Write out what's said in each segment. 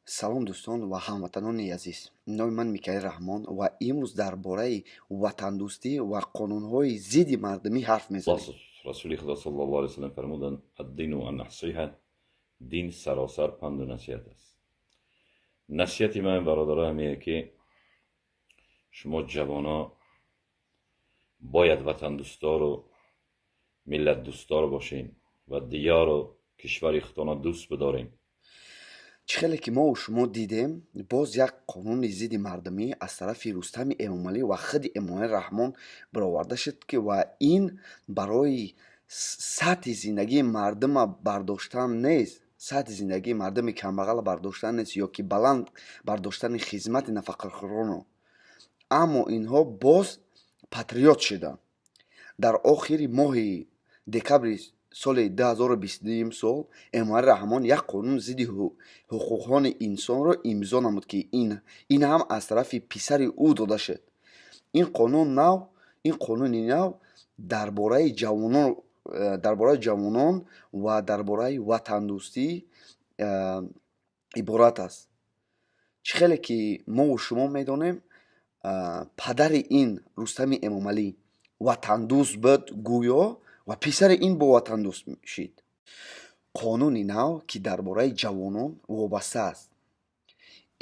Салом, дӯстон ва ҳамватанони азиз! Номи ман Микаил Раҳмон ва имрӯз дар бораи ватандӯстӣ ва қонунҳои зидди мардумӣ ҳарф мезанем. Расули Худо саллаллоҳу алайҳи васаллам фармуданд: الدين النصيحة. Дин саросар панду насиҳат аст. Насиҳати ман, бародаро, ҳамие, ки шумо ҷавоно бояд ватандӯстдору миллатдӯстдор бошем ва диёру кишвари худтона дӯст бидорем. Чӣ хеле ки мову шумо дидем, боз як қонуни зидди мардумӣ аз тарафи Рустами Эмомалӣ ва худи Эмомалӣ Раҳмон бароварда шуд, ки ва ин барои сатҳи зиндагии мардума бардоштан нест, сатҳи зиндагии мардуми камбағала бардоштан нест ё ки баланд бардоштани хизмати нафақахӯроно. Аммо инҳо боз патриот шуданд. Дар охири моҳи декабри соли 2022 сол Эмомалӣ Раҳмон як қонун зидди ҳуқуқҳои инсонро имзо намуд, ки ин ҳам аз тарафи писари ӯ дода шуд. Ин қонуни нав дар бораи ҷавонон ва дар бораи ватандӯстӣ иборат аст. Чӣ хеле ки мову шумо медонем, падари ин Рустами Эмомалӣ ватандӯст буд гӯё ва писари ин бо ватандӯст шид. Қонуни нав, ки дар бораи ҷавонон вобаста аст,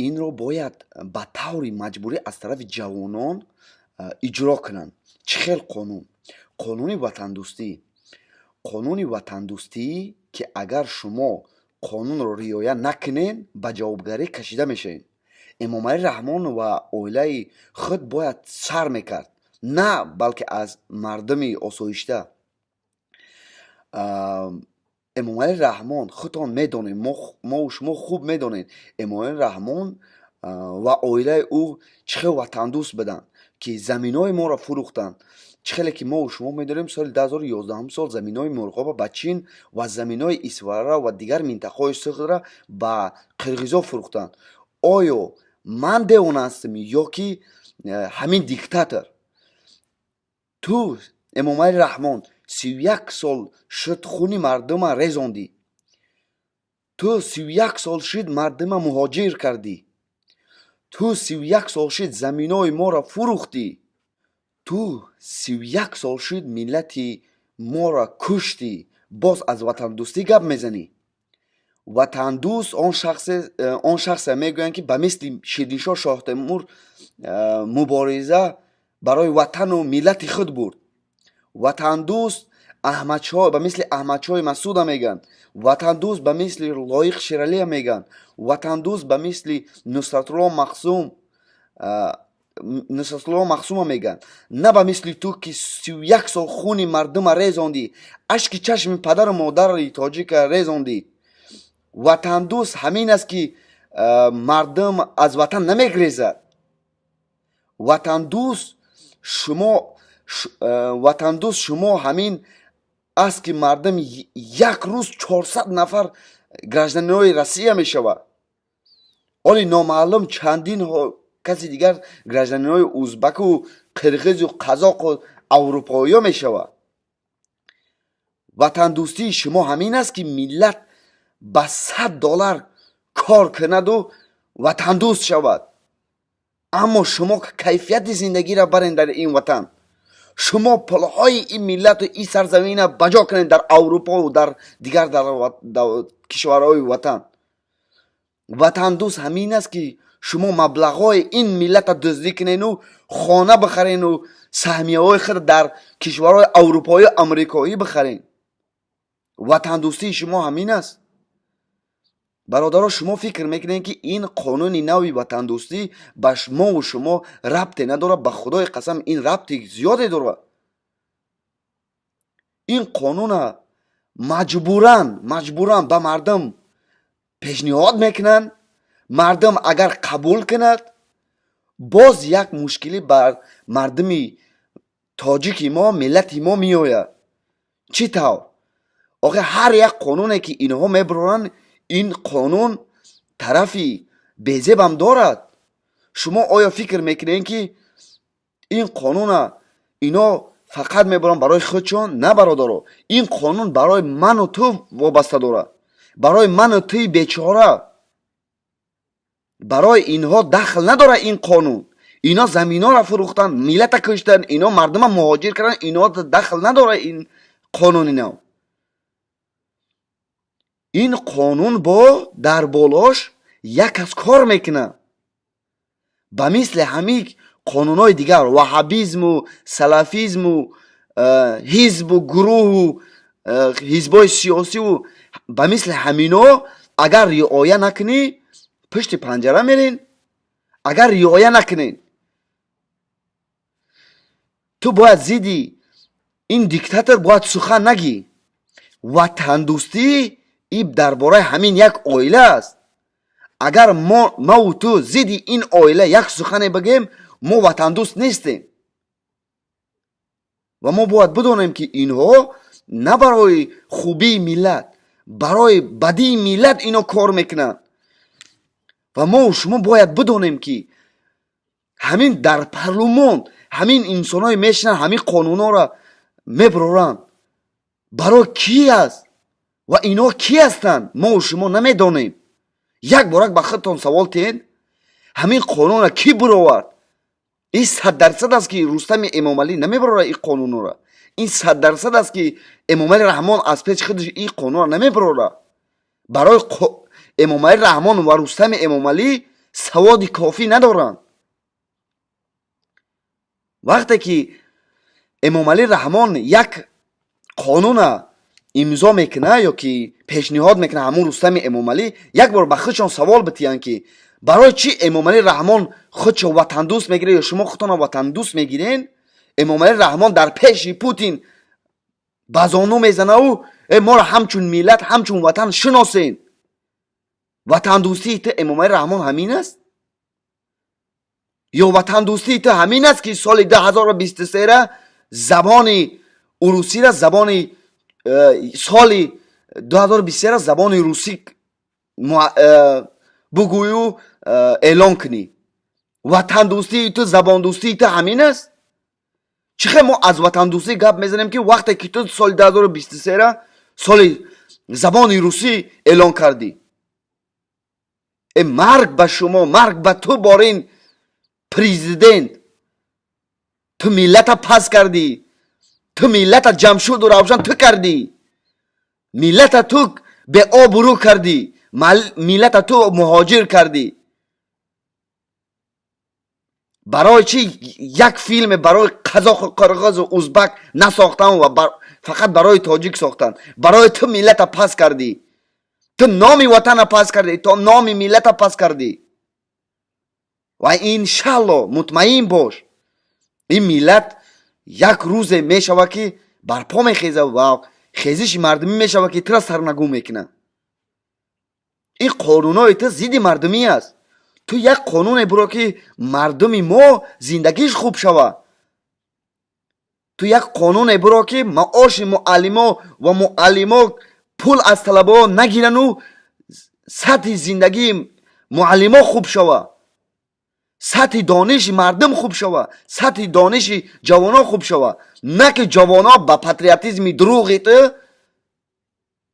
инро бояд ба таври маҷбурӣ аз тарафи ҷавонон иҷро кунанд. Чӣ хел қонун? Қонуни ватандӯстӣ. Қонуни ватандӯстӣ, ки агар шумо қонунро риоя накунед, ба ҷавобгарӣ кашида мешавед. Эмомалӣ Раҳмон ва оилаи худ бояд сар мекард, на балки аз мардуми осоишта. Эмомалӣ Раҳмон, худтон медонед, мову шумо хуб медонед, Эмомалӣ Раҳмон ва оилаи ӯ чӣ хел ватандӯст буданд, ки заминҳои моро фурӯхтанд. Чӣ хеле ки мову шумо медонем, соли 2011 сол заминҳои Мурғоба ба Чин ва заминҳои Исфара ва дигар минтақаҳои Суғдра ба қирғизо фурӯхтанд. Оё ман девона ҳастам ё ки ҳамин диктатор? Ту, Эмомалӣ Раҳмон, 31 сол шуд, хуни мардума резондӣ. Ту 31 сол шуд, мардума муҳоҷир кардӣ. Ту 31 сол шуд, заминҳои моро фурӯхтӣ. Ту 31 сол шуд, миллати моро куштӣ. Боз аз ватандӯстӣ гап мезанӣ? Ватандӯст он шахсе мегӯянд, ки ба мисли Шириншоҳ Шоҳтемур мубориза барои ватану миллати худ бурд. Ватандӯст Аҳмадшоҳ, ба мисли Аҳмадшоҳи Масуда мегӯянд. Ватандӯст ба мисли Лоиқ Шералия мегӯянд. Ватандӯст ба мисли Нусратулло Махсума мегӯянд, на ба мисли ту, ки 31 сол хуни мардума резондӣ, ашки чашми падару модари тоҷика резондӣ. Ватандӯст ҳамин аст, ки мардум аз ватан намегрезад. Ватандӯст шумо ҳамин аст, ки мардум як рӯз 400 нафар гражданинои Россия мешавад, оли номаълум чандин каси дигар гражданинои узбаку қирғизу қазоқу аврупоиё мешавад. Ватандӯстии шумо ҳамин аст, ки миллат ба 100 доллар кор кунаду ватандӯст шавад, аммо шумо кайфияти зиндагиро барен дар ин ватан. Шумо пулҳои ин миллату ин сарзамина баҷо кунед дар Аврупову дар дигар кишварҳои ватан. Ватандӯст ҳамин аст, ки шумо маблағҳои ин миллата дуздӣ кунену хона бихарену саҳмияҳои худ дар кишварҳои аврупоию амрикоӣ бихарен. Ватандӯстии шумо ҳамин аст? Бародаро, шумо фикр мекунед, ки ин қонуни нави ватандӯстӣ ба мову шумо рабте надорад? Ба Худои қасам, ин рабти зиёде дорад. Ин қонуна маҷбуран ба мардум пешниҳод мекунанд. Мардум агар қабул кунад, боз як мушкилӣ бар мардуми тоҷики мо, миллати мо меояд. Чӣ тавр охир? Ҳар як қонуне, ки инҳо мебароранд, ин қонун тарафи безебам дорад. Шумо оё фикр мекунед, ки ин қонуна ино фақат мебаранд барои худшон? На, бародаро, ин қонун барои ману ту вобаста дорад, барои ману туи бечора. Барои инҳо дахл надорад ин қонун. Ино заминҳоро фурӯхтанд, миллата куштанд, ино мардума муҳоҷир карданд, ино дахл надорад ин қонуни нав. Ин қонун бо дар болош як кас кор мекунад. Ба мисли ҳамин қонунҳои дигар, ваҳҳабизму салафизму ҳизбу гурӯҳу ҳизбҳои сиёсиву ба мисли ҳамино агар риоя накунӣ, пушти панҷара мерен. Агар риоя накунед, ту бояд зидди ин диктатор бояд сухан нагӣ. Ватандӯстӣ и дар бораи ҳамин як оила аст. Агар маву ту зидди ин оила як сухане бигем, мо ватандӯст нестем. Ва мо бояд бидонем, ки инҳо на барои хубии миллат, барои бадии миллат ино кор мекунанд. Ва мо шумо бояд бидонем, ки ҳамин дар парлумон ҳамин инсонҳое мешинанд, ҳамин қонунҳоро мебароранд, барои кӣ аст ва инҳо кӣ ҳастанд, мо шумо намедонем. Як борак ба худтон савол тиҳед: ҳамин қонунро кӣ бировард? Ин 100% аст, ки Рустами Эмомалӣ намебарорад ин қонунҳоро. Ин 100% аст, ки Эмомалӣ Раҳмон аз пеши худаш ин қонунро намебарорад. Барои Эмомалӣ Раҳмон ва Рустами Эмомалӣ саводи кофӣ надоранд. Вақте ки Эмомалӣ Раҳмон як қонуна имзо мекунад ё ки пешниҳод мекунад, ҳамун Рустами Эмомалӣ, як бор ба худшон савол битиҳанд, ки барои чӣ Эмомалӣ Раҳмон худшо ватандӯст мегирад ё шумо худтонро ватандӯст мегирен? Эмомалӣ Раҳмон дар пеши Путин ба зону мезанаву моро ҳамчун миллат, ҳамчун ватан шиносен. Ватандӯстии ту, Эмомалӣ Раҳмон, ҳамин аст? Ё ватандӯстии ту ҳамин аст, ки соли 2023-ра забони урусиро забони соли 2023-ра забони русӣ бугӯю эълон кунӣ? Ватандӯстии ту, забондӯстии ту ҳамин аст? Чӣ хел мо аз ватандӯстӣ гап мезанем, ки вақте ки ту соли 2023-ра соли забони русӣ эълон кардӣ? Э, марг ба шумо, марг ба ту, борин президент! Ту миллата пас кардӣ, ту миллата Ҷамшуду Равшан ту кардӣ, миллата ту беобрӯ кардӣ, миллата ту муҳоҷир кардӣ. Барои чӣ як филме барои қазоқу қирғизу узбак насохтан ва фақат барои тоҷик сохтанд? Барои ту миллата пас кардӣ, ту номи ватана пас кардӣ, то номи миллата пас кардӣ. Ва иншалло, мутмаин бош, ин миллат як рӯзе мешавад, ки барпо мехезад ва хезиши мардумӣ мешавад, ки тура сарнагун мекунад. Ин қонунҳои ту зидди мардумӣ аст. Ту як қонуне буро, ки мардуми мо зиндагиш хуб шавад. Ту як қонуне буро, ки маоши муаллимо ва муаллимо пул аз талабаҳо нагирану сатҳи зиндагии муаллимо хуб шавад, сатҳи дониши мардум хуб шавад, сатҳи дониши ҷавонон хуб шавад, на ки ҷавонон ба патриотизми дурӯғи ту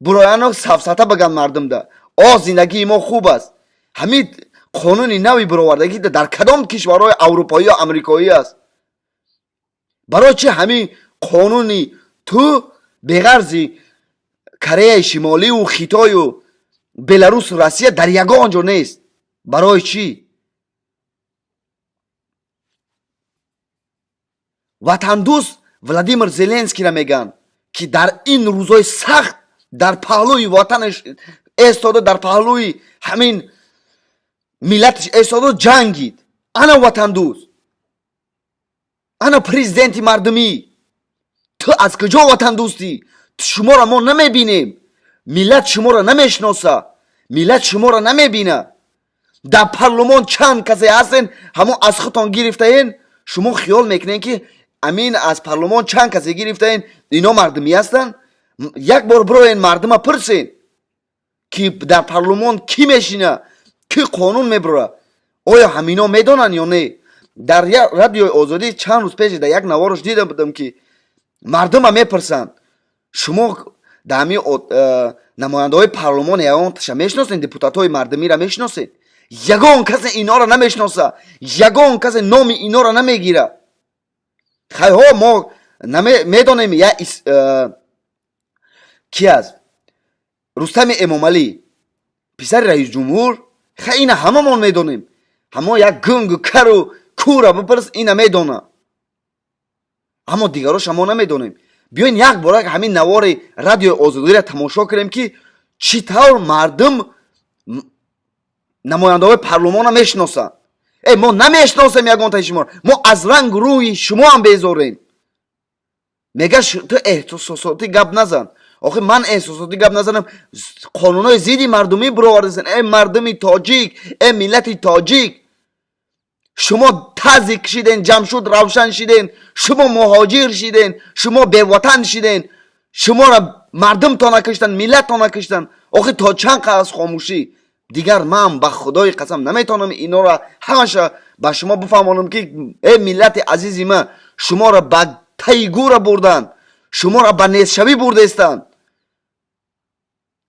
бурояну сафсата баган мардумда: «О, зиндагии мо хуб аст». Ҳамин қонуни нави бировардагӣ дар кадом кишварҳои аврупоӣ ё амрикоӣ аст? Барои чӣ ҳамин қонуни ту беғарзи Кореяи Шимоливу Хитою Беларусу Россия дар ягон ҷо нест? Барои чӣ? Ватандӯст Владимир Зеленскийро мегӯянд, ки дар ин рӯзҳои сахт дар паҳлӯи ватанаш эстода, дар паҳлӯи ҳамин миллаташ эстода ҷангид. Ана ватандӯст, ана президенти мардумӣ. Ту аз куҷо ватандӯстӣ? Шуморо мо намебинем, миллат шуморо намешиноса, миллат шуморо намебина. Дар парлумон чанд касе ҳастен, ҳамон аз худтон гирифтаен. Шумо хиёл мекунед, ки амин аз парлумон чанд касе гирифтаен, ино мардумӣ ҳастанд? Як бор бироен, мардума пурсен, ки дар парлумон кӣ мешина, кӣ қонун мебурад, оё ҳамино медонанд ё не? Дар Радиои Озодӣ чанд рӯз пеш дар як наворош дида будам, ки мардума мепурсанд: «Шумо дар ҳамин намояндаҳои парлумон ягонташа мешиносед, депутатҳои мардумиро мешиносед?» Ягон касе инҳоро намешиноса, ягон касе номи инҳоро намегира. Хайҳо, мо медонем, я ки аст Рустами Эмомалӣ, писари раисҷумҳур. Хай, ина ҳамамон медонем. Ҳамо як гунгу кару кура бипурс, ина медона, аммо дигароша мо намедонем. Биёин, як бора ҳамин навори Радиои Озодиро тамошо кунем, ки чӣ тавр мардум намояндаҳои парлумонро мешиносанд. Э, мо намешиносем ягонтаи шуморо, мо аз рангу рӯи шумоам безорем. Мега, ту эҳсосотӣ гап назан. Охи, ман эҳсосотӣ гап назанам? Қонунҳои зидди мардумӣ бировардасен. Э, мардуми тоҷик, э, миллати тоҷик, шумо тазик шиден, Ҷамшуд Равшан шиден, шумо муҳоҷир шиден, шумо беватан шиден, шуморо мардумтона киштан, миллаттона киштан. Охи, то чанд аз хомӯшӣ дигар? Ман ба Худои қасам наметавонам инора ҳамаша ба шумо бифаҳмонам, ки э, миллати азизи ман, шуморо ба таи гӯра бурданд, шуморо ба нестшавӣ бурдестанд.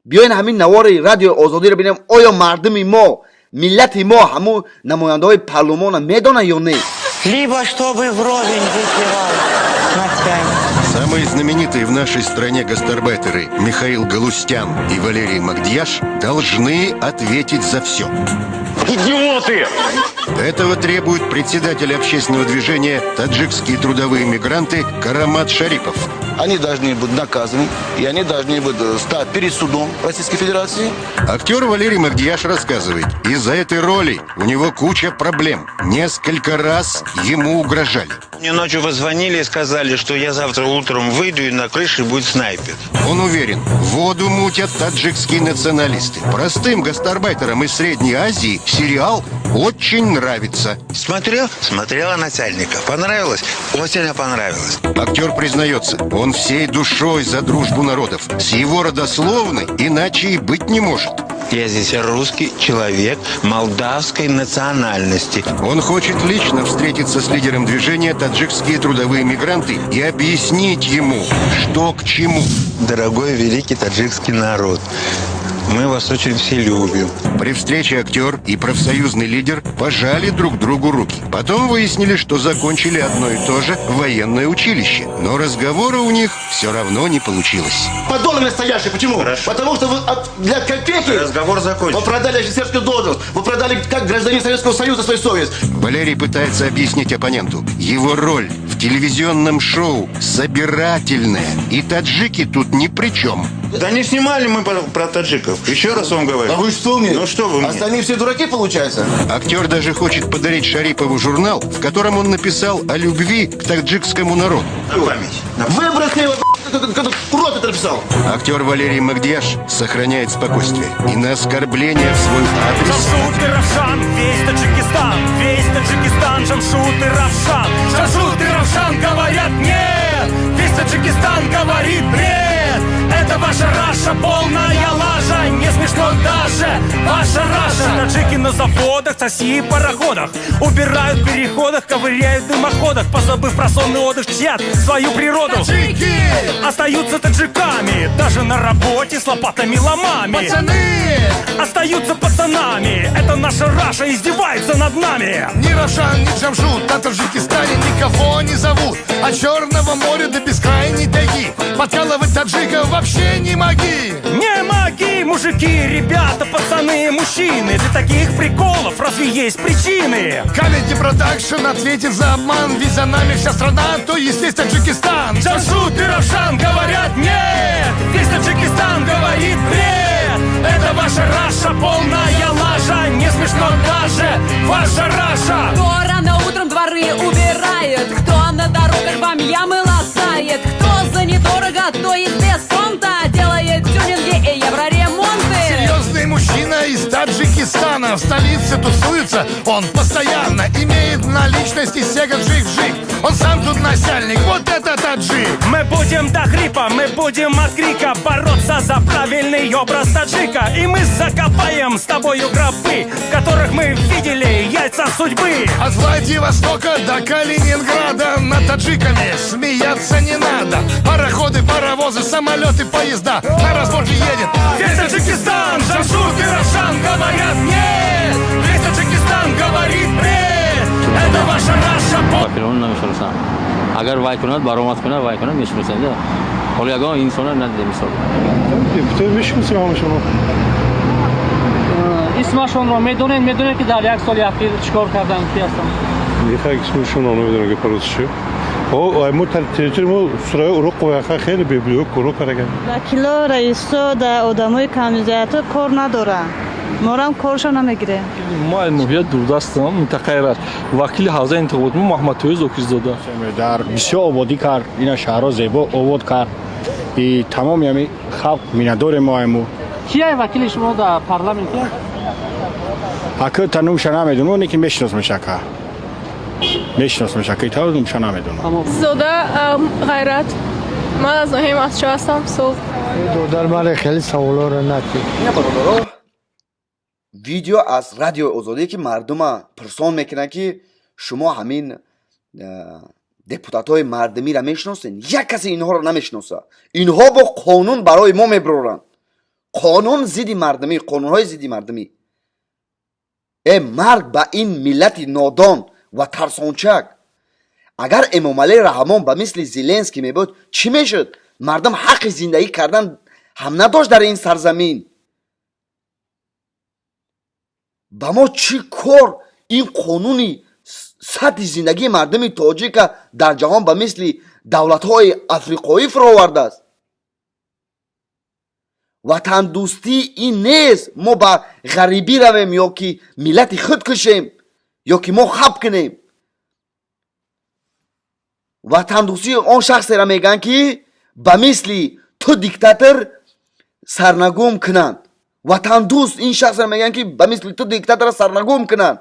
Биёин, ҳамин навори Радиои Озодиро бинем, оё мардуми мо, миллати мо ҳамун намояндаҳои парлумона медонанд ё не. Либо чтобы вровень выпивал ногтями. Самые знаменитые в нашей стране гастарбайтеры Михаил Галустян и Валерий Магдьяш должны ответить за все. Идиоты! Этого требует председатель общественного движения «Таджикские трудовые мигранты» Карамат Шарипов. Они должны быть наказаны, и они должны быть стать перед судом Российской Федерации. Актер Валерий Магдьяш рассказывает, из-за этой роли у него куча проблем. Несколько раз ему угрожали. Мне ночью позвонили и сказали, что я завтра утром выйду и на крыше будет снайпер. Он уверен, воду мутят таджикские националисты. Простым гастарбайтерам из Средней Азии сериал очень нравится. Смотрел? Смотрела начальника. Понравилось? Очень понравилось. Актер признается, он всей душой за дружбу народов. С его родословной иначе и быть не может. Я здесь русский человек молдавской национальности. Он хочет лично встретиться с лидером движения «Таджикские трудовые мигранты» и объяснить ему, что к чему. Дорогой великий таджикский народ, мы вас очень все любим. При встрече актер и профсоюзный лидер пожали друг другу руки. Потом выяснили, что закончили одно и то же военное училище. Но разговора у них все равно не получилось. Подонок настоящий. Почему? Хорошо. Потому что вы для копейки Разговор закончен. вы продали офицерскую должность. Вы продали, как гражданин Советского Союза, свою совесть. Валерий пытается объяснить оппоненту. Его роль в телевизионном шоу собирательная. И таджики тут ни при чем. Да не снимали мы про таджиков. Еще раз вам говорю. А вы что мне? Ну что вы мне? Остальные все дураки, получается? Актер даже хочет подарить Шарипову журнал, в котором он написал о любви к таджикскому народу. На память. Выброси его, этот урод это написал. Актер Валерий Магдьяш сохраняет спокойствие. И на оскорбление в свой адрес Джамшут и Равшан, весь Таджикистан, весь Таджикистан, Джамшут и Равшан. Джамшут и Равшан говорят нет, весь Таджикистан говорит бред. Это ваша Раша, полная лажа, не смешно даже, ваша Раша. Таджики на заводах, такси и пароходах убирают в переходах, ковыряют в дымоходах, позабыв про сонный отдых, чтят свою природу. Таджики! Остаются таджиками, даже на работе с лопатами ломами. Пацаны! Остаются пацанами. Это наша Раша издевается над нами. Ни Равшан, ни Джамшут на Таджикистане никого не зовут. От Черного моря до бескрайней тайги подкалывать таджиков вообще не моги. Не моги, мужики, ребята, пацаны, мужчины. Для таких приколов разве есть причины? Камеди Продакшн ответит за обман, ведь за нами вся страна, то есть весь Таджикистан. Джамшут и Равшан говорят нет, весь Таджикистан говорит бред. Это ваша Раша, полная лажа, не смешно даже, ваша Раша. Кто рано утром дворы убирает, кто на дорогах вам ямы латает, кто за недорого, то есть без понта, делает тюнинги и евроремонты. Серьезный мужчина из Таджикистана в столице тусуется, он постоянно имеет наличности Сега Джик-Джик. Он сам тут начальник, вот это таджик. Мы будем до хрипа, мы будем от крика бороться за правильный образ таджика. И мы закопаем с тобою гробы, в которых мы видели яйца судьбы. От Владивостока до Калининграда над таджиками смеяться не надо. Пароходы, паровозы, самолеты, поезда на разборке едет весь Таджикистан. Джамшут и Равшан говорят нет, Намешиносам. Агар вай кунад, баромад кунад, вай кунад, мешиносем да. Ҳоло ягон инсона надидем, мисол. Депутат мешиносем ҳамашонро. Исмашонро медонед? Медонед, ки дар як соли ахир чӣ кор карданд, ки ҳастанд? Нихай, исмашонро намедонам, ки пароз чӣ. О, мо территория мо сураи уруқ қояха хеле беблиё куро караган. Вакило, раисо да одамои камизиятҳо кор надоранд. Морам коршо намегирем. Мо аз ноҳияи Дурдастам, минтақаи Рашт. Вакили ҳавзаи интихоботи мо Маҳмадтоир Зокирзода. Дар бисёр ободӣ кард, ина шаҳрҳо зебо обод кард. И тамоми ҳами халқ миннатдорем мо айму. Кияй вакили шумо дар парламент, кия? Ака, та нумша намедонам, лекин мешиносмеш, ака. Мешиносмеш, ака, та нумша намедонам. Зода Ғайрат. Ман аз ноҳияи Мастчоҳ ҳастам. Суғд. Додар, маре хеле саволоро натӣ. Ина, бародаро, видео аз Радиои Озодӣ, ки мардума пурсон мекунанд, ки шумо ҳамин депутатҳои мардумиро мешиносед? Як касе инҳоро намешиноса. Инҳо бо қонун барои мо мебироранд, қонун зидди мардумӣ, қонунҳои зидди мардумӣ. Э, марг ба ин миллати нодон ва тарсончак! Агар Эмомалӣ Раҳмон ба мисли Зеленский мебуд, чӣ мешуд? Мардум ҳаққи зиндагӣ кардан ҳам надошт дар ин сарзамин. Ба мо чӣ кор ин қонуни сатҳи зиндагии мардуми тоҷика дар ҷаҳон ба мисли давлатҳои африқоӣ фуровардааст? Ватандӯстӣ ин нест, мо ба ғарибӣ равем ё ки миллати худ кушем, ё ки мо хаб кунем. Ватандӯстӣ он шахсеро мегӯянд, ки ба мисли ту диктатор сарнагум кунанд. Ватандӯст ин шахсеро мегӯянд, ки ба мисли ту диктатора сарнагум кунанд.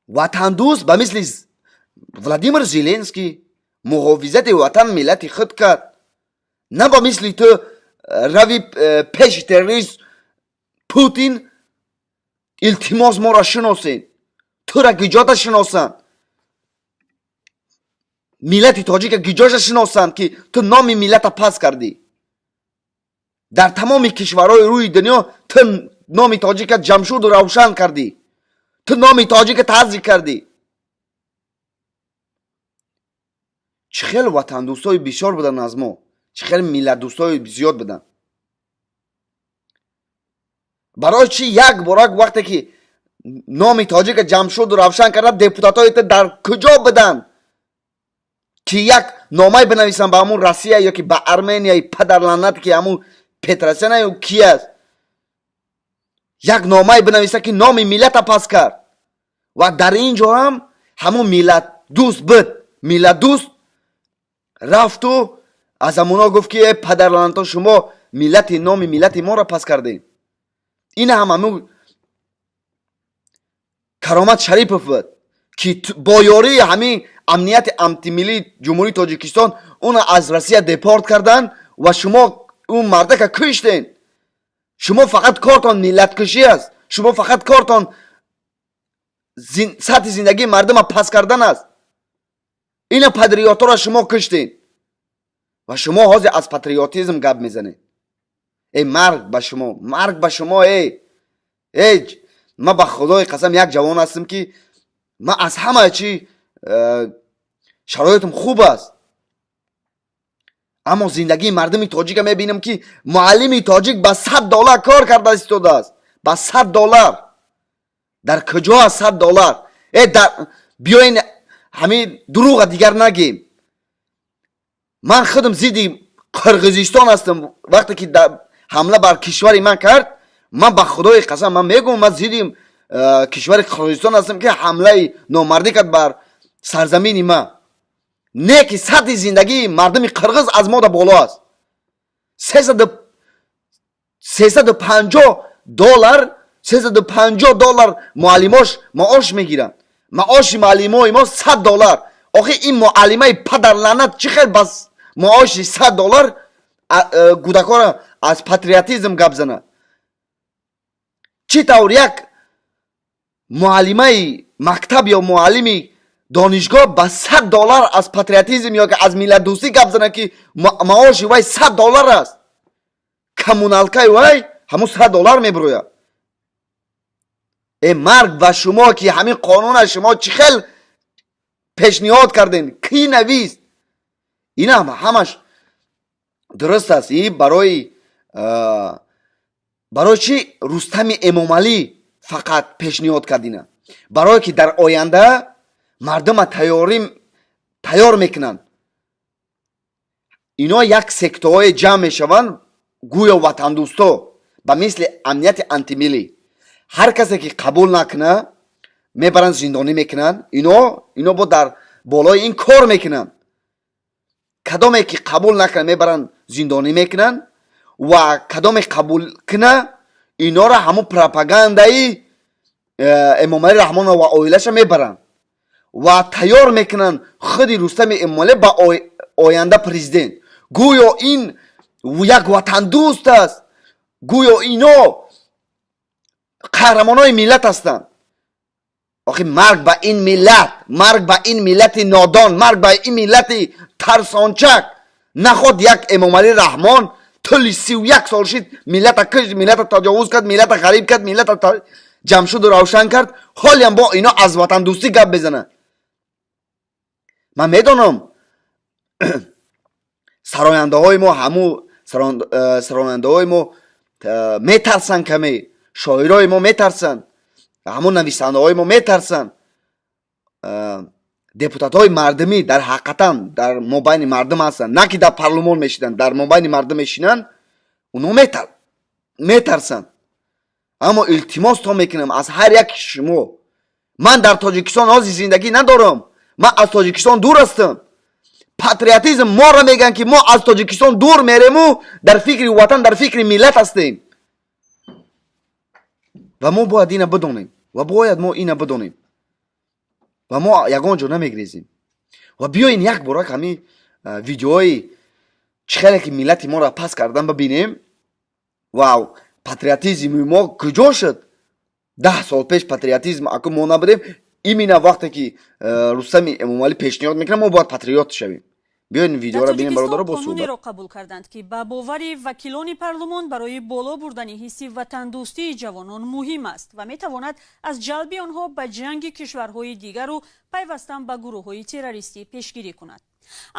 Ватандӯст ба мисли Владимир Зеленский муҳофизати ватан, миллати худ кард, на ба мисли ту рави пеши террорист Путин, илтимос, моро шиносед. Тура гиҷота шиносанд? Миллати тоҷика гиҷоша шиносанд, ки ту номи миллата пас кардӣ? Дар тамоми кишварҳои рӯи дунё ту номи тоҷика ҷамшуду равшан кардӣ, ту номи тоҷика тазйиқ кардӣ. Чӣ хел ватандӯстои бисёр буданд аз мо, чӣ хел миллатдӯстои зиёд буданд. Барои чӣ як борак вақте ки номи тоҷика ҷамшуду равшан карда, депутатҳои ту дар куҷо буданд, ки як номае бинависанд ба ҳамун Россия ё ки ба Арменияи падарлаънат, ки ҳамун Петросяна ё ки аст, як номае бинависанд, ки номи миллата пас кард? Ва дар ин ҷо ҳам ҳамун миллатдӯст буд. Миллатдӯст рафту аз ҳамуно гуфт, ки э падарлаънато, шумо миллати номи миллати моро пас кардем. Ина ҳам ҳамун Каромат Шарипов буд, ки бо ёрии ҳамин амнияти антимиллии Ҷумҳурии Тоҷикистон уна аз Россия депорт карданд ва шумо ӯ мардака куштен. Шумо фақат кортон миллаткушӣ аст, шумо фақат кортон сатҳи зиндагии мардума паст кардан аст. Ина патриотҳоро шумо куштен ва шумо ҳозир аз патриотизм гап мезанед. Э, марг ба шумо, марг ба шумо! Э, ман ба Худои қасам, як ҷавон ҳастам, ки ман аз ҳама чӣ шароитам хуб аст, аммо зиндагии мардуми тоҷика мебинам, ки муаллими тоҷик ба 100 доллар кор карда истодааст. Ба 100 доллар. Дар куҷо аст 100 доллар? Э, биёен, ҳамин дурӯға дигар нагем. Ман худам зидди Қирғизистон ҳастам. Вақте ки ҳамла бар кишвари ман кард, ман ба Худои қасам, ман мегӯм, ман зидди кишвари Қирғизистон ҳастам, ки ҳамлаи номардӣ кард бар сарзамини ман. Не ки сатҳи зиндагии мардуми қирғиз аз мода боло аст. 350 доллар, 350 доллар муаллимош маош мегиранд. Маоши муаллимои мо 100 доллар. Охи, ин муаллимаи падарлаънат чӣ хел бас маоши 100 доллар кӯдакҳоро аз патриотизм гап занад? Чӣ тавр як муаллимаи мактаб ё муаллими донишгоҳ ба 100 доллар аз патриотизм ё аз миллатдӯстӣ гап занад, ки маоши вай 100 доллар аст, коммуналкаи вай ҳамун 100 доллар мебирояд? Э марг ба шумо, ки ҳамин қонуна шумо чӣ хел пешниҳод кардем? Кӣ навист? Инам ҳамаш дуруст аст. И барои чӣ Рустами Эмомалӣ фақат пешниҳод кард ина? Барое ки дар оянда мардума тайёр мекунанд. Ино як сектаҳое ҷамъ мешаванд, гӯё ватандӯсто, ба мисли амнияти антимиллӣ. Ҳар касе ки қабул накуна, мебаранд, зиндонӣ мекунанд. Ино бо дар болои ин кор мекунанд. Кадоме ки қабул накунад, мебаранд, зиндонӣ мекунанд, ва кадоме қабул куна, инора ҳамун пропагандаи Эмомалӣ Раҳмонова ва оилаша мебаранд ва тайёр мекунанд худи Рустами Эмомалӣ ба оянда президент. Гӯё ин як ватандӯст аст, гӯё ино қаҳрамонои миллат ҳастанд. Охи, марг ба ин миллат, марг ба ин миллати нодон, марг ба ин миллати тарсончак! Наход як Эмомалӣ Раҳмон тӯли 31 сол шид, миллата кишт, миллата таҷовуз кард, миллата ғариб кард, миллата ҷамшуду равшан кард. Ҳолиам бо ино аз ватандӯстӣ гап мезанад. Ман медонам, сарояндаҳои мо, ҳаму сарояндаҳои мо метарсанд каме, шоирои мо метарсанд, ҳамун нависандаҳои мо метарсанд, депутатҳои мардумӣ дар ҳақиқатан дар мобайни мардум ҳастанд, на ки дар парлумон мешинанд, дар мобайни мардум мешинанд, оно метарсанд. Аммо илтимос то мекунам аз ҳар яки шумо: ман дар Тоҷикистон ҳозир зиндагӣ надорам, ман аз Тоҷикистон дур ҳастам. Патриотизм моро мегӯянд, ки мо аз Тоҷикистон дур мерему, дар фикри ватан, дар фикри миллат ҳастем. Ва мо бояд ина бидонем, ва бояд мо ина бидонем, ва мо ягон ҷо намегрезем. Ва биёин як борак ҳамин видеои чӣ хеле ки миллати моро пас кардан бибинем. Ва патриотизми мо куҷо шуд? 10 сол пеш патриотизм аку мо набудем. Именно вақте ки Рустами Эмомалӣ пешниҳод мекунад, мо бояд патриот шавем. Биёин видеоро бинем, бародаро, бо суҳбат. Қонунеро қабул карданд, ки ба бовари вакилони парлумон барои боло бурдани ҳисси ватандӯстии ҷавонон муҳим аст ва метавонад аз ҷалби онҳо ба ҷанги кишварҳои дигару пайвастан ба гурӯҳҳои террористӣ пешгирӣ кунад.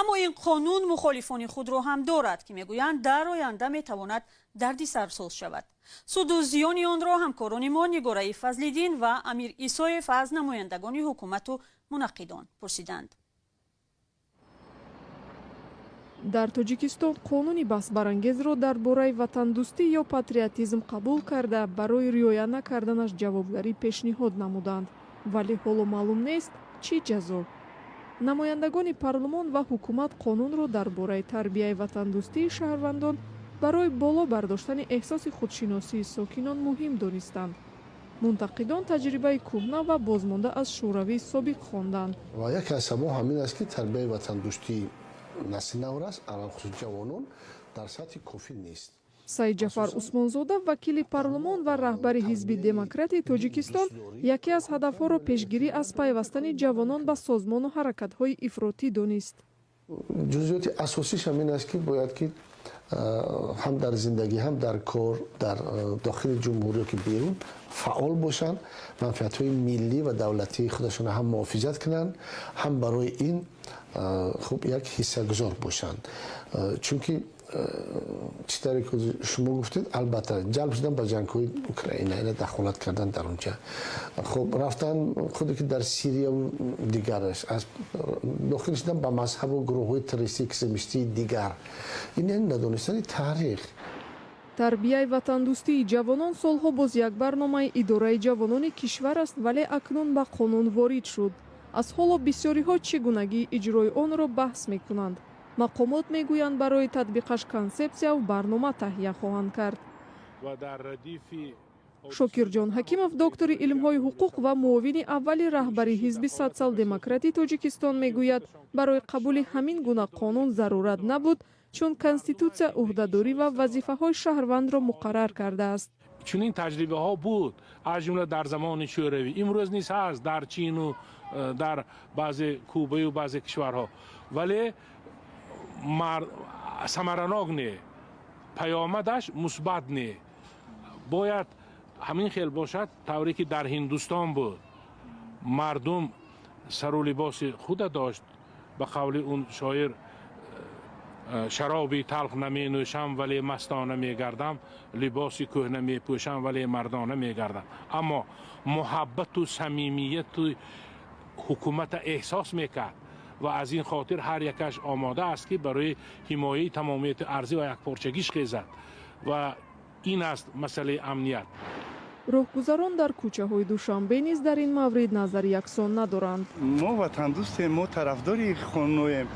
Аммо ин қонун мухолифони худро ҳам дорад, ки мегӯянд дар оянда метавонад дарди сарсоз шавад. Суду зиёни онро ҳамкорони мо Нигораи Фазлиддин ва Амир Исоев аз намояндагони ҳукумату мунаққидон пурсиданд. Дар Тоҷикистон қонуни баҳсбарангезро дар бораи ватандӯстӣ ё патриотизм қабул карда, барои риоя накарданаш ҷавобгарӣ пешниҳод намуданд, вале ҳоло маълум нест, чӣ ҷазо. Намояндагони парлумон ва ҳукумат қонунро дар бораи тарбияи ватандӯстии шаҳрвандон барои боло бардоштани эҳсоси худшиносии сокинон муҳим донистанд. Мунтақидон таҷрибаи кӯҳна ва бозмонда аз Шӯравии собиқ хонданд. Ва яке аз сабаб ҳамин аст, ки тарбияи ватандӯстии насли наврас, алалхусус ҷавонон, дар сатҳи кофӣ нест. Саидҷафар Усмонзода, вакили парлумон ва раҳбари Ҳизби демократии Тоҷикистон, яке аз ҳадафҳоро пешгирӣ аз пайвастани ҷавонон ба созмону ҳаракатҳои ифротӣ донист. Ҷузъиёти асосиш ҳамин аст, ки бояд ки ҳам дар зиндагӣ, ҳам дар кор, дар дохили ҷумҳурӣ ки берун фаъол бошанд, манфиатҳои миллӣ ва давлатии худашонро ҳам муҳофизат кунанд, ҳам барои ин хуб як ҳиссагузор бошанд. Чунки чӣ таре ки шумо гуфтед, албатта, ҷалб шудан ба ҷангҳои Украина, яъне дахолат кардан дар онҷа, хуб рафтан худе ки дар Сирияву дигараш, аз дохил шудан ба мазҳабу гурӯҳҳои террористии, экстремистии дигар, ин яъне надонистани таърих. Тарбияи ватандӯстии ҷавонон солҳо боз як барномаи идораи ҷавонони кишвар аст, вале акнун ба қонун ворид шуд. Аз ҳоло бисёриҳо чӣ гунагии иҷрои онро баҳс мекунанд. Мақомот мегӯянд, барои татбиқаш консепсияу барнома таҳия хоҳанд кард. Шокирҷон Ҳакимов, доктори илмҳои ҳуқуқ ва муовини аввали раҳбари Ҳизби Социал-демократии Тоҷикистон, мегӯяд, барои қабули ҳамин гуна қонун зарурат набуд, чун Конститутсия ӯҳдадорӣ ва вазифаҳои шаҳрвандро муқаррар кардааст. Чунин таҷрибаҳо буд, аз ҷумла дар замони Шӯравӣ, имрӯз низ ҳаст дар Чину дар баъзе Кубаю баъзе кишварҳо, вале самаранок не, паёмадаш мусбат не. Бояд Ҳамин хел бошад, тавре ки дар Ҳиндустон буд, мардум сару либоси худа дошт. Ба қавли он шоир, шароби талх наменӯшам, вале мастона мегардам, либоси кӯҳна мепӯшам, вале мардона мегардам. Аммо муҳаббату самимияту ҳукумата эҳсос мекард ва аз ин хотир ҳар якаш омода аст, ки барои ҳимояи тамомияти арзӣ ва якпорчагиш хезад, ва ин аст масъалаи амният. Роҳгузарон дар кӯчаҳои Душанбе низ дар ин маврид назари яксон надоранд. Мо ватандӯстем, мо тарафдори қонуноем,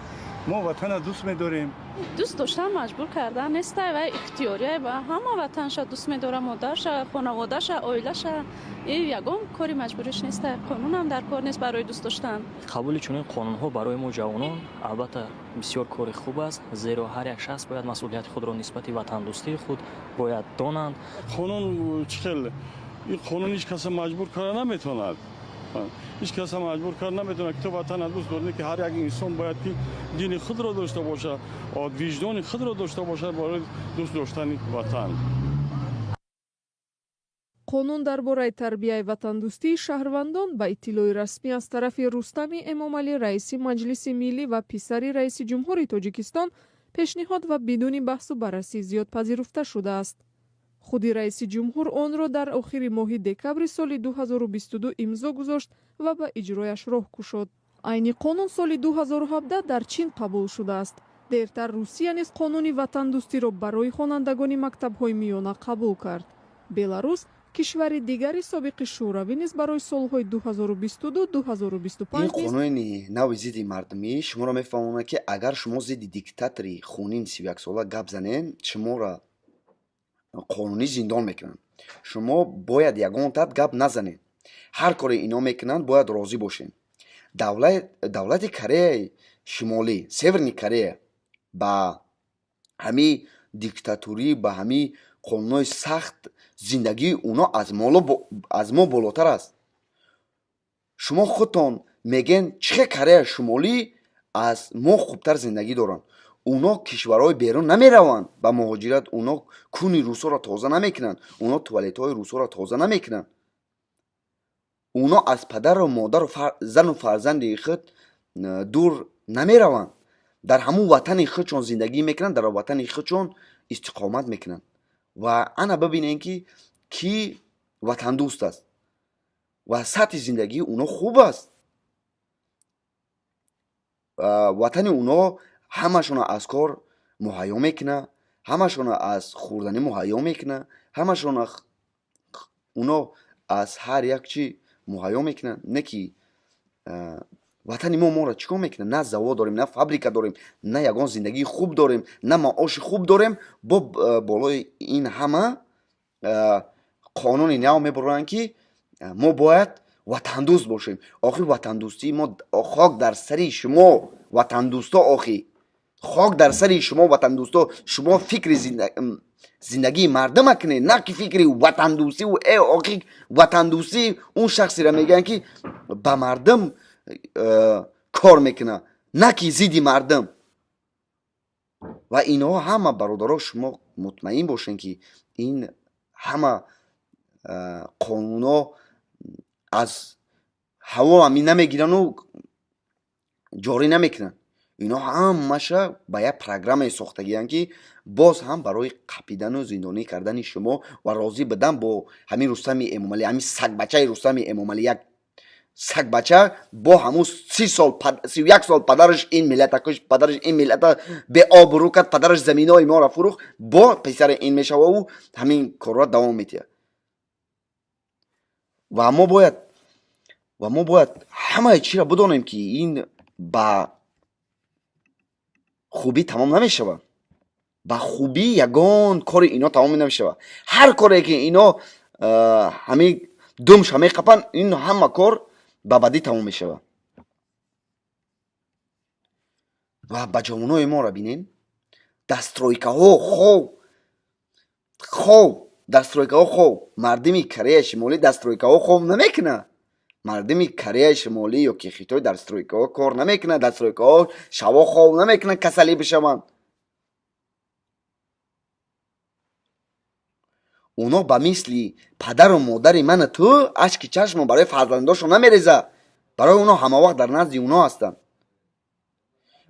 мо ватанро дӯст медорем. Дӯст доштан маҷбур кардан нестай ва ихтиёрия. Ҳама ватанша дӯст медора, модарша, хонаводаша, оилаша. И ягон кори маҷбуриш нестай, қонунам дар кор нест барои дӯст доштан. Қабули чунин қонунҳо барои мо ҷавонон албатта бисёр кори хуб аст, зеро ҳар як шахс бояд масъулияти худро нисбати ватандӯстии худ бояд донанд. Қонун чӣ хел? Ин қонун ҳеҷ каса маҷбур карда наметавонад, ҳеҷ каса маҷбур карда наметавонад, ки ту ватанро дӯст дорӣ, ки ҳар як инсон бояд ки дини худро дошта бошад, виҷдони худро дошта бошад барои дӯст доштани ватан. Қонун дар бораи тарбияи ватандӯстии шаҳрвандон ба иттилои расмӣ аз тарафи Рустами Эмомалӣ, раиси Маҷлиси Миллӣ ва писари раиси ҷумҳури Тоҷикистон, пешниҳод ва бидуни баҳсу баррасӣ зиёд пазируфта шудааст. Худи раиси ҷумҳур онро дар охири моҳи декабри соли 2022 имзо гузошт ва ба иҷрояш роҳ кушод. Айни қонун соли 2017 дар Чин қабул шудааст. Дертар Русия низ қонуни ватандӯстиро барои хонандагони мактабҳои миёна қабул кард. Беларус, кишвари дигари собиқи Шӯравӣ, низ барои солҳои 2022-2025 Ин қонуни нави зидди мардумӣ шуморо мефаҳмонад, ки агар шумо зидди диктатори хунин 31сола гап занен, шуморо қонунӣ зиндон мекунанд. Шумо бояд ягон тат гап назанед, ҳар коре ино мекунанд, бояд розӣ бошед. Давлати Кореяи Шимолӣ, Северный Корея, ба ҳамин диктатурӣ, ба ҳамин қонунҳои сахт зиндагии уно аз мо болотар аст. Шумо худтон мегӯен, чӣ хел Кореяи Шимолӣ аз мо хубтар зиндагӣ доранд? Уно кишварҳои берун намераванд ба муҳоҷират, уно куни русоро тоза намекунанд, уно туалетҳои русоро тоза намекунанд, уно аз падару модару зану фарзанди худ дур намераванд, дар ҳамун ватани худшон зиндагӣ мекунанд, дар ватани худшон истиқомат мекунанд. Ва ана бибинем, ки кӣ ватандӯст аст ва сатҳи зиндагии уно хуб аст. Ватани уно ҳамашонро аз кор муҳайё мекунад, ҳамашонро аз хӯрданӣ муҳайё мекунад, ҳамашонро уно аз ҳар як чӣ муҳайё мекунанд. Не ки ватани мо моро чӣ кор мекунад? На завод дорем, на фабрика дорем, на ягон зиндагии хуб дорем, на маоши хуб дорем. Бо болои ин ҳама қонуни нав мебуранд, ки мо бояд ватандӯст бошем. Охир ватандӯстии мо, хок дар сари шумо, ватандӯсто, охи хок дар сари шумо, ватандӯсто. Шумо фикри зиндагии мардума кунед, на ки фикри ватандӯстӣ. Охи ватандӯстӣ он шахсеро мегӯянд, ки ба мардум кор мекунад, на ки зидди мардум. Ва инҳо ҳама, бародаро, шумо мутмаин бошед, ки ин ҳама қонунҳо аз ҳаво ҳами намегирану ҷорӣ намекунанд. Ино ҳамаша ба як программае сохтагиянд, ки боз ҳам барои қапидану зиндонӣ кардани шумо ва розӣ будан бо ҳамин Рустами Эмомалӣ, ҳамин сагбачаи Рустами Эмомалӣ. Як сагбача бо ҳамун 30 сол, 31 сол падараш ин миллата кушт, падараш ин миллата беобрӯ кард, падараш заминои моро фурӯхт, бо писари ин мешававу ҳамин корро давом медиҳад. Ва мо бояд ҳамаи чиро бидонем, ки ин ба хубӣ тамом намешавад. Ба хубӣ ягон кори ино тамом намешавад. Ҳар коре ки ино ҳамин думша меқапанд, ин ҳама кор ба бадӣ тамом мешавад. Ва ба ҷавонои моро бинем, дар стройкаҳо хов, хов, дар стройкаҳо хов. Мардуми Кореяи Шимолӣ дар стройкаҳо хов намекунад. Мардуми Кореяи Шимолӣ ё ки Хитой дар стройкаҳо кор намекунад, дар стройкаҳо шаво хов намекунанд, касалӣ бишаванд. Оно ба мисли падару модари ману ту ашки чашмо барои фарзандошон намереза. Барои оно ҳамавақт дар назди оно ҳастанд.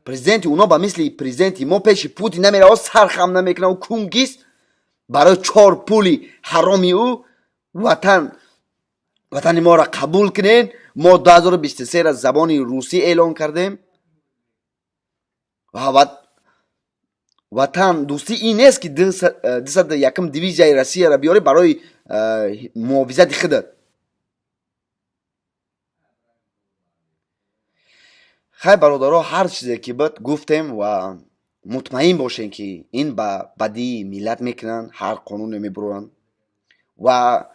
Президенти оно ба мисли президенти мо пеши Путин намерава, сар хам намекунад. Кунгист барои чор пули ҳароми ӯ ватан, ватани моро қабул кунед. Мо 2023 забони русӣ эълон кардем. Ва ватан дӯстӣ ин нест, ки 201-м дивизияи Россияро биёрӣ барои муҳофизати худат. Хай, бародаро, ҳар чизе ки буд, гуфтем ва мутмаин бошем, ки ин ба бадии миллат мекунанд. Ҳар қонуне мебуранд ва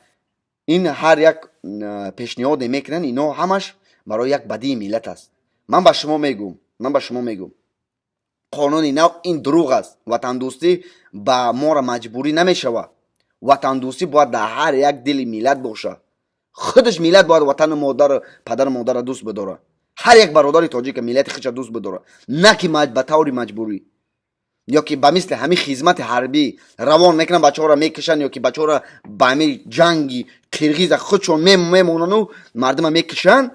ин ҳар як пешниҳоде мекунанд, ино ҳамаш барои як бадии миллат аст. Ман ба шумо мегӯм, ман ба шумо мегӯм, қонуни нав ин дурӯғ аст. Ватандӯстӣ ба моро маҷбурӣ намешавад. Ватандӯстӣ бояд дар ҳар як дили миллат бошад. Худаш миллат бояд ватану модар, падару модарро дӯст бидорад. Ҳар як бародари тоҷика миллати худша дӯст бидорад, на ки ба таври маҷбурӣ ё ки ба мисли ҳамин хизмати ҳарбӣ равон мекунанд, бачаҳоро мекушанд, ё ки бачаҳоро ба ҳамин ҷанги қирғиза худшон мемонану мардума мекушанд.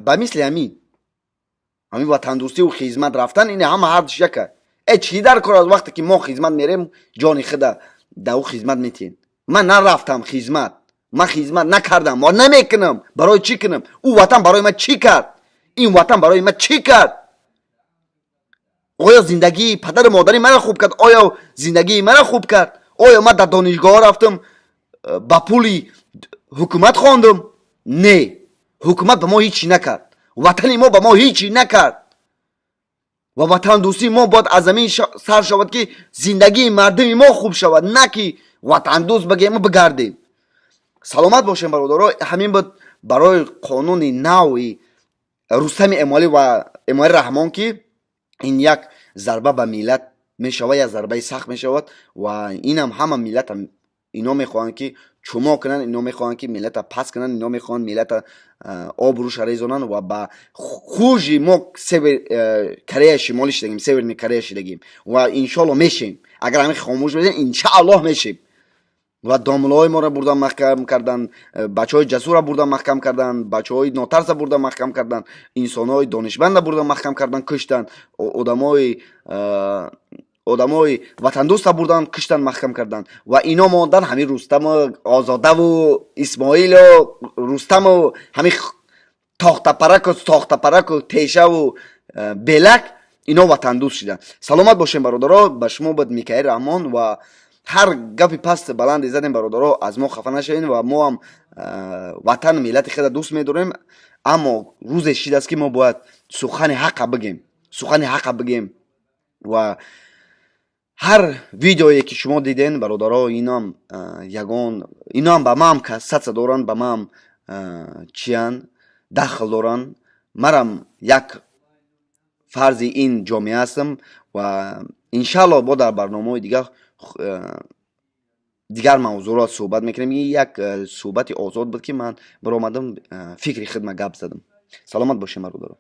Ба мисли ҳамин ватандӯстиву хизмат рафтан, ин ҳама ҳардуш яка. Э, чӣ дар кор аст? Вақте ки мо хизмат мерем, ҷони худа дар ӯ хизмат метиҳем. Ман нарафтам хизмат, ман хизмат накардам ва намекунам. Барои чӣ кунам? Ӯ ватан барои ман чӣ кард? Ин ватан барои ман чӣ кард? Оё зиндагии падару модари маро хуб кард? Оё зиндагии маро хуб кард? Оё ман дар донишгоҳ рафтам, ба пули ҳукумат хондум? Не, ҳукумат ба мо ҳечӣ накард, ватани мо ба мо ҳечӣ накард. Ва ватандӯстии мо бояд аз замин сар шавад, ки зиндагии мардуми мо хуб шавад, на ки ватандӯст багему бигардем. Саломат бошем, бародаро. Ҳамин буд барои қонуни нави Рустами Эмомалӣ ва Эмомалӣ Раҳмон, ки ин як зарба ба миллат мешавад, як зарбаи сахт мешавад. Ва инам ҳама миллата ино мехоҳанд, ки чумо кунанд, ино мехоҳанд, ки миллата паст кунанд, ино мехоҳанд миллата обрӯша резонанд. Ва ба хужи мо Север Кореяи Шимолӣ шидагим, Северный Корея шидагим ва иншоалло мешем. Агар ҳамин хомӯш бизем, иншааллоҳ мешем. Ва домлаҳои моро бурдан маҳкам кардан, бачаҳои ҷасурро бурдан маҳкам кардан, бачаҳои нотарса бурдан маҳкам кардан, инсонҳои донишманда бурдан маҳкам кардан, куштан, одамои ватандӯста бурдан куштан, маҳкам кардан. Ва ино мондан ҳамин Рустаму Озодаву Исмоилу Рустаму ҳамин тохтапараку сохтапараку тешаву белак, ино ватандӯст шиданд. Саломат бошем, бародаро. Ба шумо буд Микаил Раҳмон. Ва ҳар гапи паст баланде задем, бародаро, аз мо хафа нашавем. Ва мо ҳам ватану миллати худа дӯст медорем, аммо рӯзе шидааст, ки мо бояд сухани ҳақа бигем, сухани ҳақа бигем. Ва ҳар видеое ки шумо диден, бародаро, инам ягон иноам ба маам касатса доранд, ба маам чиян дахл доранд. Марам як фарзи ин ҷомеа ҳастам. Ва иншаалло бо дар барномаҳои дигар дигар мавзӯъро суҳбат мекунем. Ин як суҳбати озод буд, ки ман баромадам, фикри худма гап задам. Саломат бошем, бародаро.